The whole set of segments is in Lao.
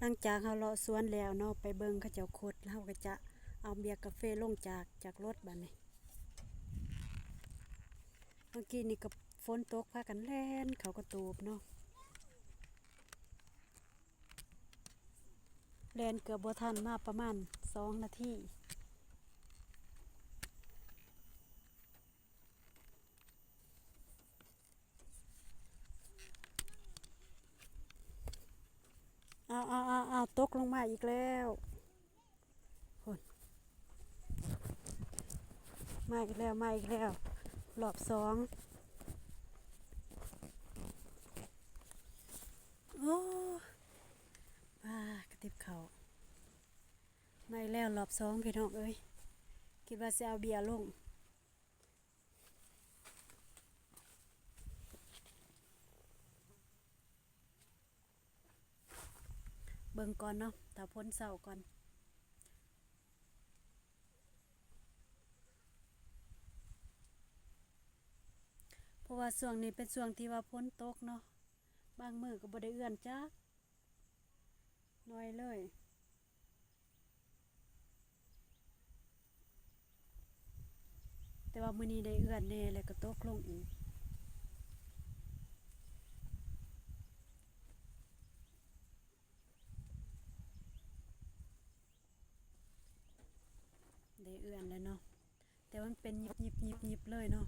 ຫຼັງຈາກເຮົາເລາະສວນແລ້ວເນາະ ໄປເບິ່ງເຂົາເຈົ້າຂຸດ ເຮົາກໍຈະເອົາເບ້ຍກາເຟລົງຈາກ ຈາກລົດບາດນີ້. ເມື່ອກີ້ນີ້ກໍຝົນຕົກ ພາກັນແລ່ນເຂົ້າກະຕູບເນາະ. ແລ່ນເກືອບບໍ່ທັນ ມາປະມານສອງນາທີ. ອ້າວໆໆໆ ຕົກລົງມາອີກແລ້ວ. ພຸ້ນ ມາອີກແລ້ວ ມາອີກແລ້ວ ຮອບສອງ. ໂອ້ ປາ ກະຕິບເຂົ້າ ມາອີກແລ້ວ ຮອບສອງ ພີ່ນ້ອງເອີຍ. ຄິດວ່າຊິເອົາເບ້ຍລົງ. ເບິ່ງກ່ອນເນາະ ຖ້າຝົນເຊົາກ່ອນ ເພາະວ່າຊ່ວງນີ້ເປັນຊ່ວງທີ່ວ່າຝົນຕົກເນາະ ບາງມື້ກໍບໍ່ໄດ້ເອື້ອນຈັກໜ່ອຍເລີຍ. ແຕ່ວ່າມື້ນີ້ໄດ້ເອື້ອນແດ່ ແລ້ວກໍຕົກລົງອີກ. ໄດ້ເອື້ອນແລ້ວເນາະ ແຕ່ວ່າມັນເປັນຫຍິບໆໆໆເລີຍເນາະ.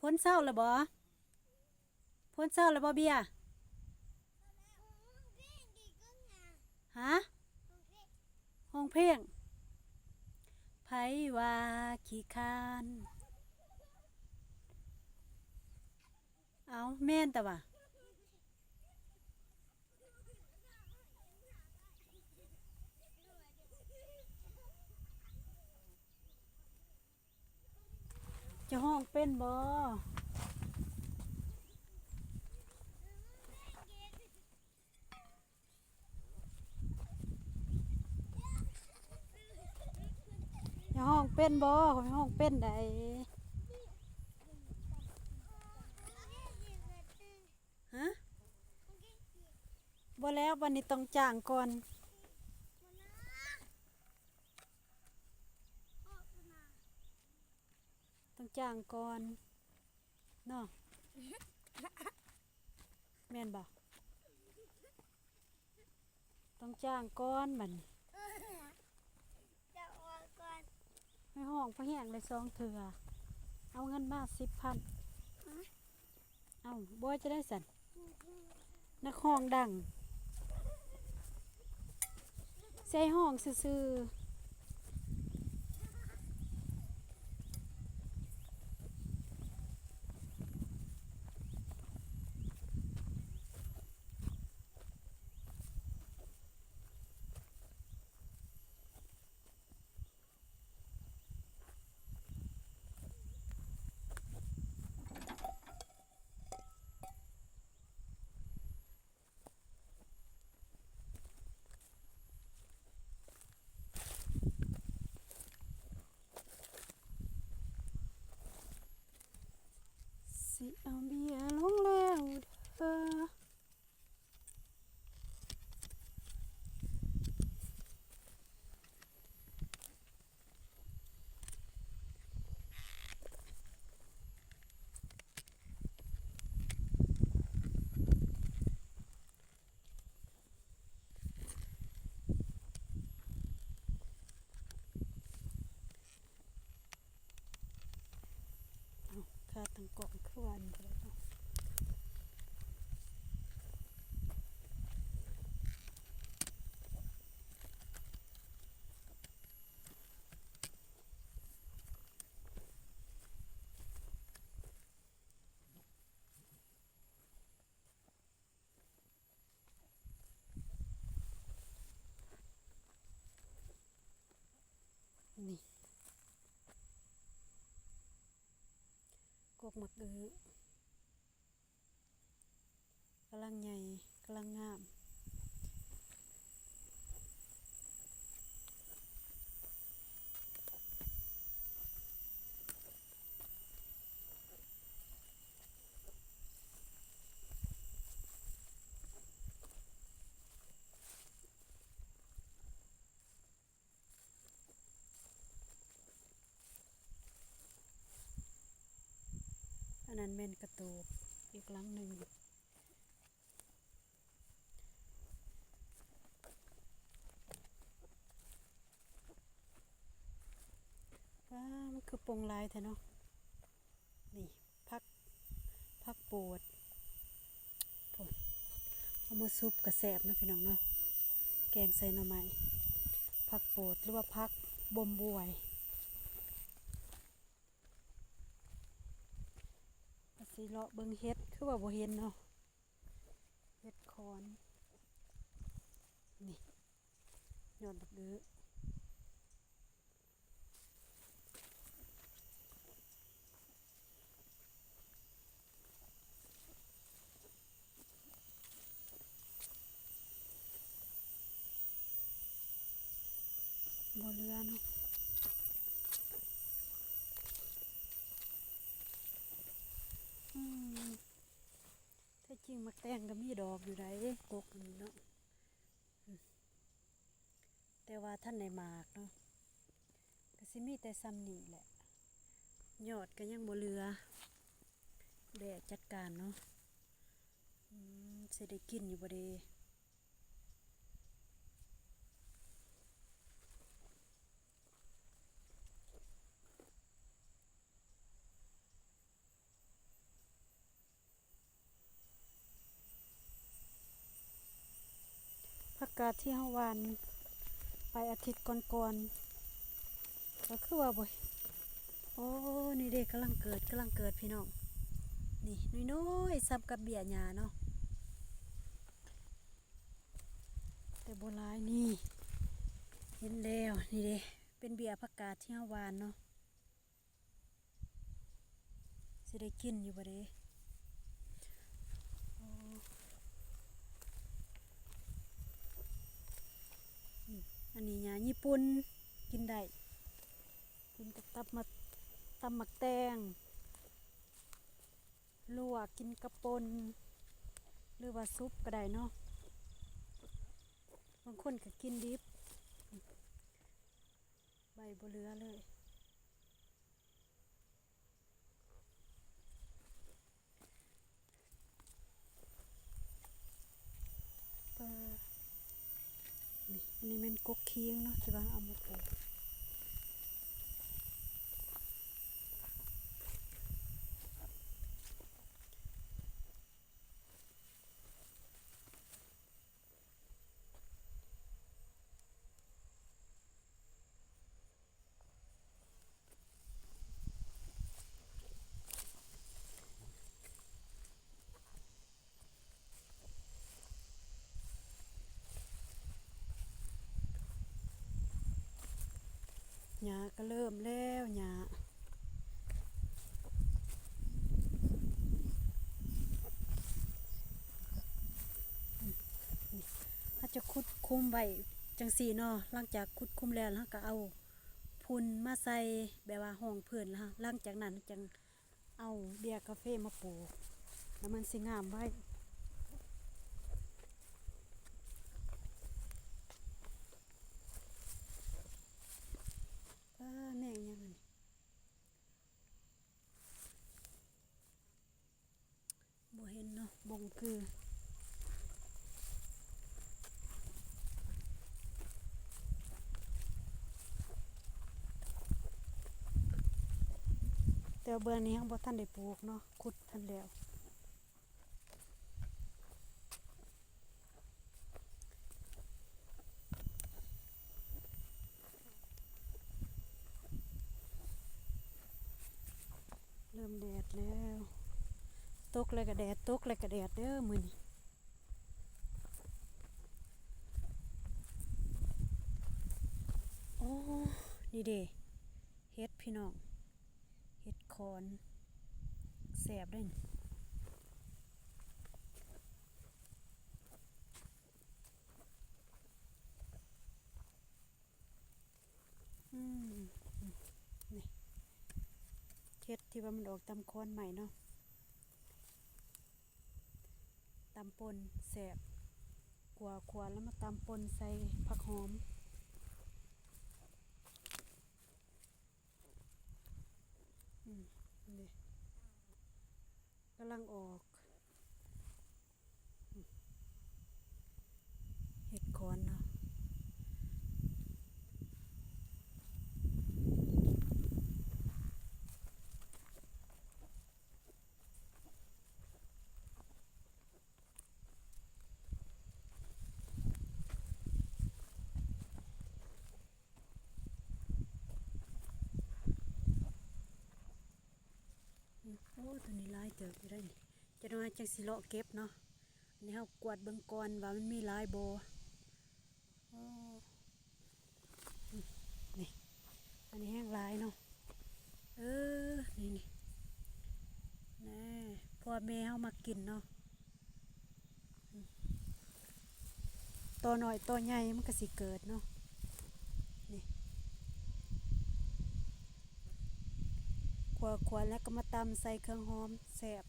ຝົນເຊົາແລ້ວບໍ່? ຝົນເຊົາແລ້ວບໍ່ເບ້ຍ? ຮະ? ຮ້ອງເພງ? ໃຜວ່າຂີ້ຄ້ານ? ເອົ້າ ແມ່ນຕະຫວາ. ເຈົ້າຮ້ອງເປັນບໍ່? ເຈົ້າຮ້ອງເປັນບໍ່? ຂ້ອຍຮ້ອງເປັນໃດ໋. ຮະ? ບໍ່ແລ້ວ ບັດນີ້ຕ້ອງຈ້າງກ່ອນ. ຕ້ອງຈ້າງກ່ອນເນາະ ແມ່ນບໍ່? ຕ້ອງຈ້າງກ່ອນບັດນີ້. ເຈົ້າອອກກ່ອນ. ໃຫ້ຮ້ອງພໍແຮງໄດ້ສອງເທື່ອ ເອົາເງິນມາສິບພັນ. ເອົ້າ ບໍ່ຈະໄດ້ຊັ້ນ ນັກຮ້ອງດັງ ໃສ່ຮ້ອງຊື່ໆ. ຊິເອົາເບ້ຍລົງແລ້ວເດີ. ເ ໝາກອຶກຳລັງໃຫຍ່ ກຳລັງງາມ. ອັນນັ້ນແມ່ນກະຕູບອີກຫຼັງໜຶ່ງ. ວ້າ ມັນຄືປົ່ງຫຼາຍແທ້ເນາະ. ນີ້ ຜັກ ຜັກໂປດ ໂອ້ ເອົາມາຊຸບກະແຊບເນາະພີ່ນ້ອງເນາະ ແກງໃສ່ໜໍ່ໄມ້. ຜັກໂປດ ຫຼືວ່າຜັກບົ່ມບວຍ. ກະຊິເລາະເບິ່ງເຫັດ ຄືວ່າບໍ່ເຫັນເນາະ ເຫັດຂອນ. ນີ້ ຍອດບັກເອີ. ບໍ່ເຫຼືອເນາະ. ອືມ ແທ້ຈິງໝາກແຕງກໍມີດອກຢູ່ໃດ ກົກອັນນີ້ເນາະ. ແຕ່ວ່າທັນໄດ້ໝາກເນາະ ກໍຊິມີແຕ່ຊ່ຳນີ້ແຫຼະ ຍອດກໍຍັງບໍ່ເຫຼືອ. ແບະຈັດການເນາະ. ອືມ ຊິໄດ້ກິນຢູ່ບໍ່ເດ? ຜັກກາດທີ່ເຮົາຫວ່ານໄປອາທິດກ່ອນໆ ກໍຄືວ່າບໍ່ ໂອ້ ນີ້ເດ້ ກຳລັງເກີດ ກຳລັງເກີດພີ່ນ້ອງ. ນີ້ນ້ອຍໆ ສ່ຳກັບເບ້ຍຫຍ້າເນາະ ແຕ່ບໍ່ຫຼາຍ. ນີ້ ເຫັນແລ້ວ ນີ້ເດ້ ເປັນເບ້ຍຜັກກາດທີ່ເຮົາຫວ່ານເນາະ. ຊິໄດ້ກິນຢູ່ບໍ່ເດ? ໂອ້ ອືມ ອັນນີ້ຫຍ້າຍີ່ປຸ່ນ ກິນໄດ້ ກິນກັບຕັບໝາກ ຕຳໝາກແຕງ ລວກກິນກັບປົ່ນ ຫຼືວ່າສຸບກໍໄດ້ເນາະ. ບາງຄົນກໍກິນດິບ ໃບບໍ່ເຫຼືອເລີຍ. ປາ ນີ້ ອັນນີ້ແມ່ນກົກຄີງເນາະ ທີ່ວ່າເອົາມາປູກ. ຫຍ້າກໍເລີ່ມແລ້ວ ຫຍ້າ ເຮົາຈະຂຸດຄຸມໄວ້ຈັ່ງຊີ້ເນາະ. ຫຼັງຈາກຂຸດຄຸມແລ້ວ ເຮົາກໍເອົາຝຸ່ນມາໃສ່ ແບບວ່າຮອງພື້ນ ແລ້ວ ຫຼັງຈາກນັ້ນຈັ່ງ ເອົາເບ້ຍກາເຟມາປູກ ແລ້ວມັນຊິງາມໄວ. ປາ ແມງຫຍັງອັນນີ້? ບໍ່ເຫັນເນາະ ບົງກື. ແຕ່ວ່າເບື້ອງນີ້ຍັງບໍ່ທັນໄດ້ປູກເນາະ ຂຸດທັນແລ້ວ. ເລີ່ມແດດແລ້ວ ຕົກແລ້ວກໍແດດ ຕົກແລ້ວກໍແດດເດີມື້ນີ້. ໂອ້ ນີ້ເດ້ ເຫັດພີ່ນ້ອງ ເຫັດຂອນ ແຊບເດ້. ອືມ ນີ້ ເຫັດທີ່ວ່າມັນອອກຕາມຄອນໄມ້ເນາະ ຕຳປົ່ນແຊບ ຂົ້ວ ຂົ້ວແລ້ວມາຕຳປົ່ນໃສ່ຜັກຫອມ. ອືມ ນີ້ ກຳລັງອອກ ເຫັດຂອນເນາະ. ໂອ້ ໂຕນີ້ຫຼາຍເຕີບຢູ່ໄດ໋ນີ້ ຈັກໜ່ອຍຈັ່ງຊິເລາະເກັບເນາະ. ອັນນີ້ເຮົາກວດເບິ່ງກ່ອນວ່າມັນມີຫຼາຍບໍ່. ໂອ້ ນີ້ ອັນນີ້ແຮງຫຼາຍເນາະ. ເອີ ນີ້ໆ ແນ່ ເພາະວ່າແມ່ເຮົາມັກກິນເນາະ. ຕໍນ້ອຍຕໍໃຫຍ່ມັນກະຊິເກີດເນາະ. ນີ້ ຂົ້ວໆ ແລ້ວກະມາຕຳໃສ່ເຄື່ອງຫອມແຊບ.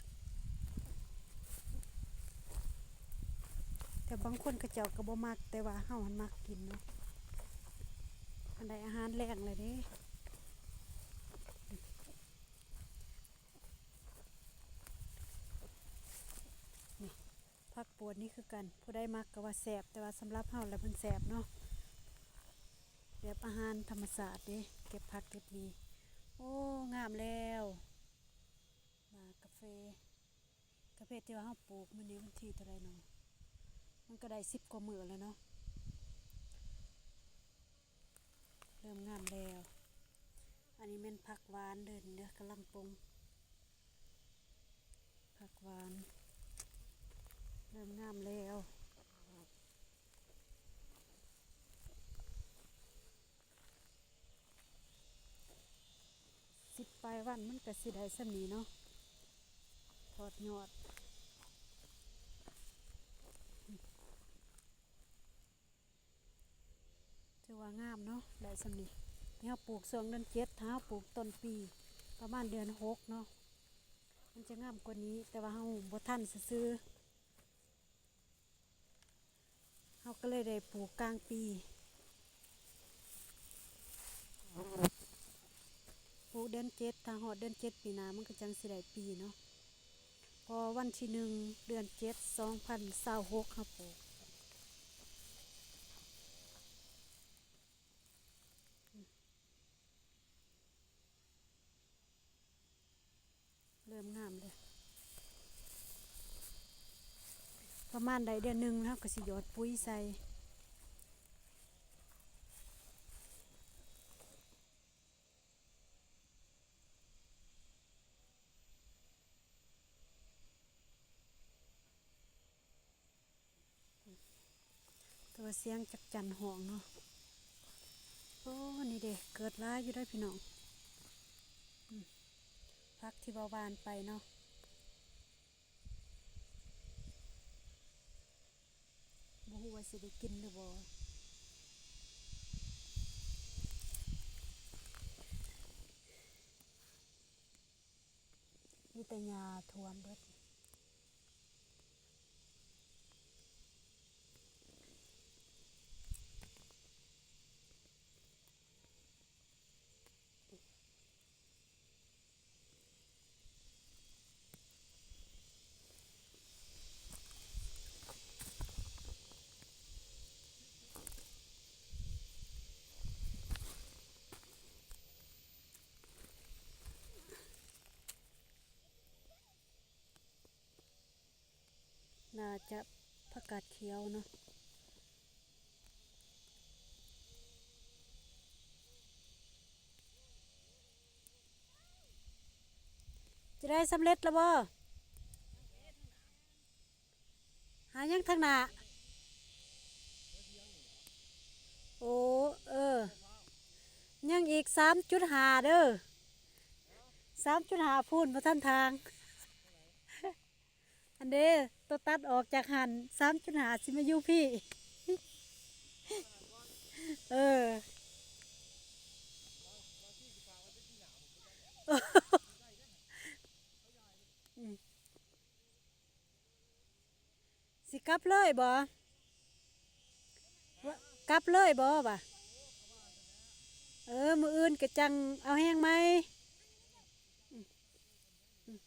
ແຕ່ບາງຄົນເຂົາເຈົ້າກະບໍ່ມັກ ແຕ່ວ່າເຮົາຫັ້ນມັກກິນເນາະ. ອັນໃດອາຫານແລງແລ້ວເດ້. ນີ້ ຜັກບວດນີ້ຄືກັນ ຜູ້ໃດມັກກະວ່າແຊບ ແຕ່ວ່າສຳລັບເຮົາແລ້ວມັນແຊບເນາະ ແບບອາຫານທຳມະຊາດເດ້ ເກັບຜັກເກັບນີ້. ໂອ້ ງາມແລ້ວ ໝາກກາເຟ ກາເຟທີ່ວ່າເຮົາປູກມື້ນີ້ວັນທີເທົ່າໃດເນາະ ມັນກະໄດ້ສິບກວ່າມື້ແລ້ວເນາະ. ເລີ່ມງາມແລ້ວ. ອັນນີ້ແມ່ນຜັກຫວານເດີ ນີ້ເດີ ກຳລັງປົ່ງ ຜັກຫວານເລີ່ມງາມແລ້ວ. ສິບປາຍວັນມັນກະຊິໄດ້ສ່ຳນີ້ເນາະ ຖອດຍອດ. ຖືວ່າງາມເນາະ ໄດ້ສ່ຳນີ້. ນີ້ເຮົາປູກຊ່ວງເດືອນເຈັດ ຖ້າເຮົາປູກຕົ້ນປີ ປະມານເດືອນຫົກເນາະ ມັນຈະງາມກວ່ານີ້ ແຕ່ວ່າເຮົາບໍ່ທັນຊື່ໆ ເຮົາກະເລີຍໄດ້ປູກກາງປີ. ປູກເດືອນເຈັດ ຖ້າຮອດເດືອນເຈັດປີໜ້າມັນກະຈັ່ງຊິໄດ້ປີເນາະ ເພາະວ່າວັນທີໜຶ່ງ ເດືອນເຈັດ ສອງພັນຊາວຫົກ ເຮົາປູກ. ເລີ່ມງາມເດ້ ປະມານໄດ້ເດືອນໜຶ່ງ ເຮົາກະຊິຢອດປຸ໋ຍໃສ່. ແຕ່ວ່າສຽງຈັກຈັ່ນຮ້ອງເນາະ. ໂອ້ ນີ້ເດ້ ເກີດຫຼາຍຢູ່ເດີພີ່ນ້ອງ. ອືມ ຜັກທີ່ວ່າຫວ່ານໄປເນາະ ບໍ່ຮູ້ວ່າຊິໄດ້ກິນຫຼືບໍ່. ມີແຕ່ຫຍ້າຖ້ວມເບິດ. ໜ້າຈະຜັກກາດຂຽວເນາະ. ຈະໄດ້ສຳເລັດລະບໍ່? ຫາຍັງທາງໜ້າ? ໂອ້ ເອີ ຍັງອີກສາມຈຸດຫ້າເດີ. ສາມຈຸດຫ້າພຸ້ນ ບໍ່ທັນທາງ. ອັນເດ້ ໂຕຕັດອອກຈາກຫັ້ນ ສາມຈຸດຫ້າ ຊິມາຢູ່ພີ້. ເອີ ອືມ ຊິກັບເລີຍບໍ່? ວ່າ ກັບເລີຍບໍ່ວ່າ? ເອີ ມື້ອື່ນກະຈັ່ງເອົາແຮງໃໝ່. ອືມ ອືມ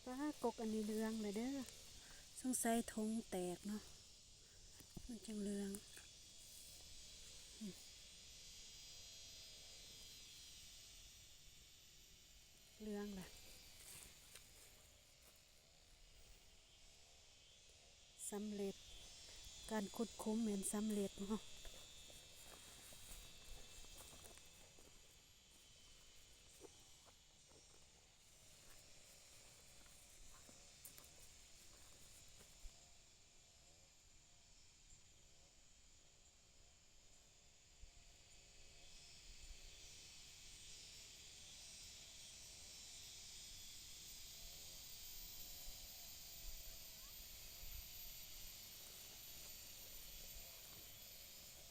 ປ້າ ກົກອັນນີ້ເຫຼືອງແລ້ວເດີ້ ສົງໄສຖົງແຕກເນາະ ມັນຈັ່ງເຫຼືອງ ອືມ ເຫຼືອງລະ. ສຳເລັດ ການຂຸດຂຸມແມ່ນສຳເລັດເນາະ.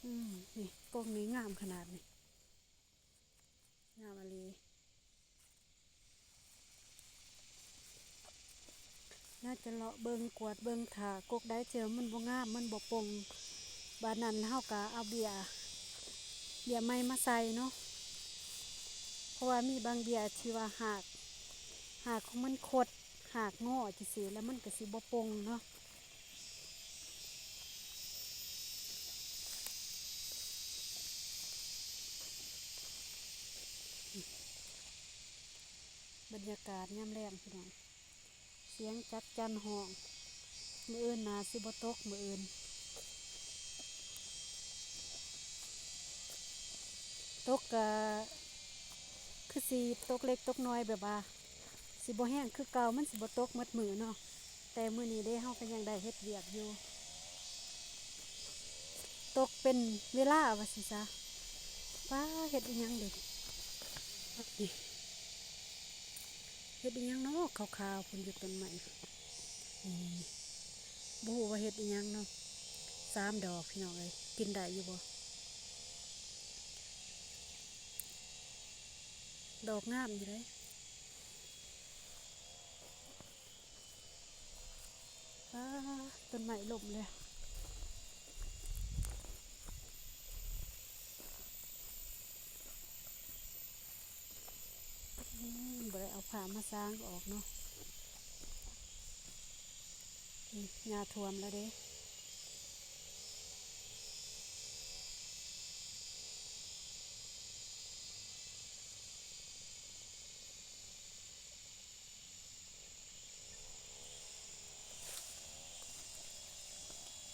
ອືມ ນີ້ ກົກນີ້ງາມຂະໜາດນີ້ ງາມອີ່ຫຼີ. ໜ້າຈະເລາະເບິ່ງ ກວດເບິ່ງ ຖ້າກົກໃດທີ່ວ່າມັນບໍ່ງາມ ມັນບໍ່ປົ່ງ ບາດນັ້ນເຮົາກະເອົາເບ້ຍ ເບ້ຍໃໝ່ມາໃສ່ເນາະ ເພາະວ່າມີບາງເບ້ຍທີ່ວ່າຮາກ ຮາກຂອງມັນຄົດ ຮາກງໍຈັ່ງຊີ້ ແລ້ວມັນກະຊິບໍ່ປົ່ງເນາະ. ບັນຍາກາດຍາມແລງພີ່ນ້ອງ ສຽງຈັກຈັນຮ້ອງ ມື້ອື່ນໜ້າຊິບໍ່ຕົກ ມື້ອື່ນຕົກກະຄືຊິຕົກເລັກຕົກນ້ອຍ ແບບວ່າຊິບໍ່ແຮງຄືເກົ່າ ມັນຊິບໍ່ຕົກໝົດມື້ເນາະ. ແຕ່ມື້ນີ້ເດ້ ເຮົາກະຍັງໄດ້ເຮັດວຽກຢູ່ ຕົກເປັນເວລາວ່າຊັ້ນຊະ. ປ້າ ເຮັດອີ່ຫຍັງເດ ນີ້ ເຮັດອີ່ຫຍັງເນາະ ຂາວໆ ພຸ້ນຢູ່ຕົ້ນໄມ້ ນີ້ ບໍ່ຮູ້ວ່າເຮັດອີ່ຫຍັງເນາະ. ສາມດອກພີ່ນ້ອງເອີຍ ກິນໄດ້ຢູ່ບໍ່? ດອກງາມຢູ່ເດ້. ອ້າ ຕົ້ນໄມ້ລົ້ມເລີຍ ອືມ ບໍ່ໄດ້ເອົາຜ້າມາຊາງອອກເນາະ. ນີ້ ຫຍ້າຖ້ວມແລ້ວເດ້.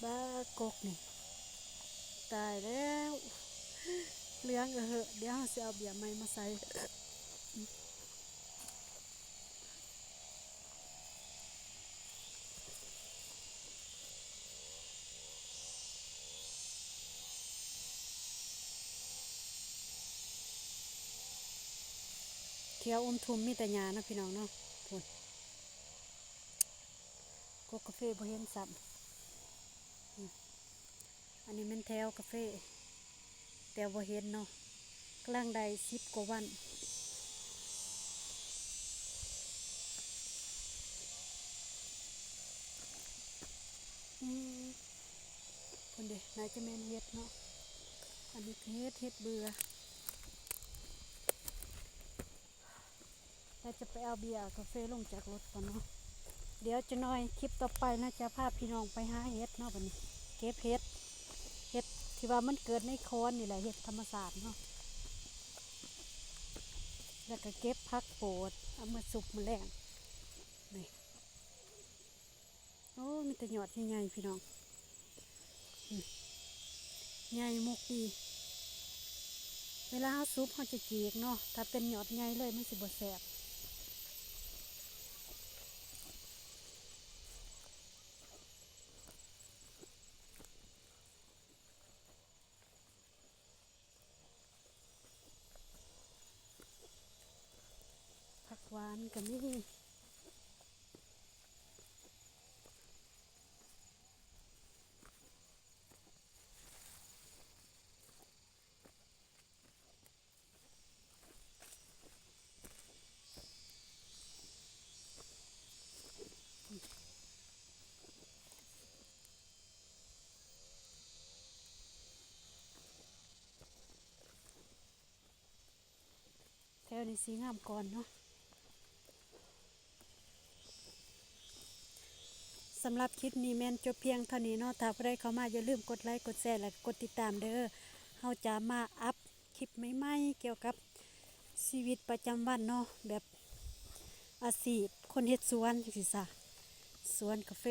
ບ້າ ກົກນີ້ ຕາຍແລ້ວ ເຫຼືອງເອີເຫະ. ດຽວເຮົາຊິເອົາເບ້ຍໃໝ່ມາໃສ່. ແຖວອຸມທຸມມີແຕ່ຫຍ້າເນາະພີ່ນ້ອງເນາະ ພຸ້ນ ກົກກາເຟບໍ່ເຫັນຊ້ຳ. ອືມ ອັນນີ້ແມ່ນແຖວກາເຟ ແຕ່ບໍ່ເຫັນເນາະ ກຳລັງໄດ້ສິບກວ່າວັນ. ອືມ ພຸ້ນເດ ໜ້າຈະແມ່ນເຫັດເນາະ ອັນນີ້ກະເຫັດ ເຫັດເບື່ອ. ໜ້າຈະໄປເອົາເບ້ຍກາເຟລົງຈາກລົດກ່ອນເນາະ. ດຽວຈັກໜ່ອຍຄລິບຕໍ່ໄປໜ້າຈະພາພີ່ນ້ອງໄປຫາເຫັດເນາະ ບັດນີ້ເກັບເຫັດ ເຫັດທີ່ວ່າມັນເກີດໃນຄອນນີ້ແຫຼະ ເຫັດທຳມະຊາດເນາະ. ແລ້ວກະເກັບຜັກໂປດເອົາມາຊຸບມື້ແລງ ນີ້. ໂອ້ ມີແຕ່ຍອດໃຫຍ່ໆ ພີ່ນ້ອງ ນີ້ ໃຫຍ່ມຸກດີ. ເວລາເຮົາສຸບເຮົາຈະຈີກເນາະ ຖ້າເປັນຍອດໃຫຍ່ເລີຍມັນຊິບໍ່ແຊບ. ກໍມີ ແຖວນີ້ຊິງາມກ່ອນເນາະ. ສຳລັບຄລິບນີ້ແມ່ນຈົບພຽງເທົ່ານີ້ເນາະ. ຖ້າຜູ້ໃດເຂົ້າມາ ຢ່າລືມກົດໄລ ກົດແຊ ແລະ ກົດຕິດຕາມເດີ. ເຮົາຈະມາອັບຄລິບໃໝ່ໆ ກ່ຽວກັບຊີວິດປະຈຳວັນເນາະ, ແບບອາຊີບຄົນເຮັດສວນຈັ່ງຊີ້ຊະ, ສວນກາເຟ.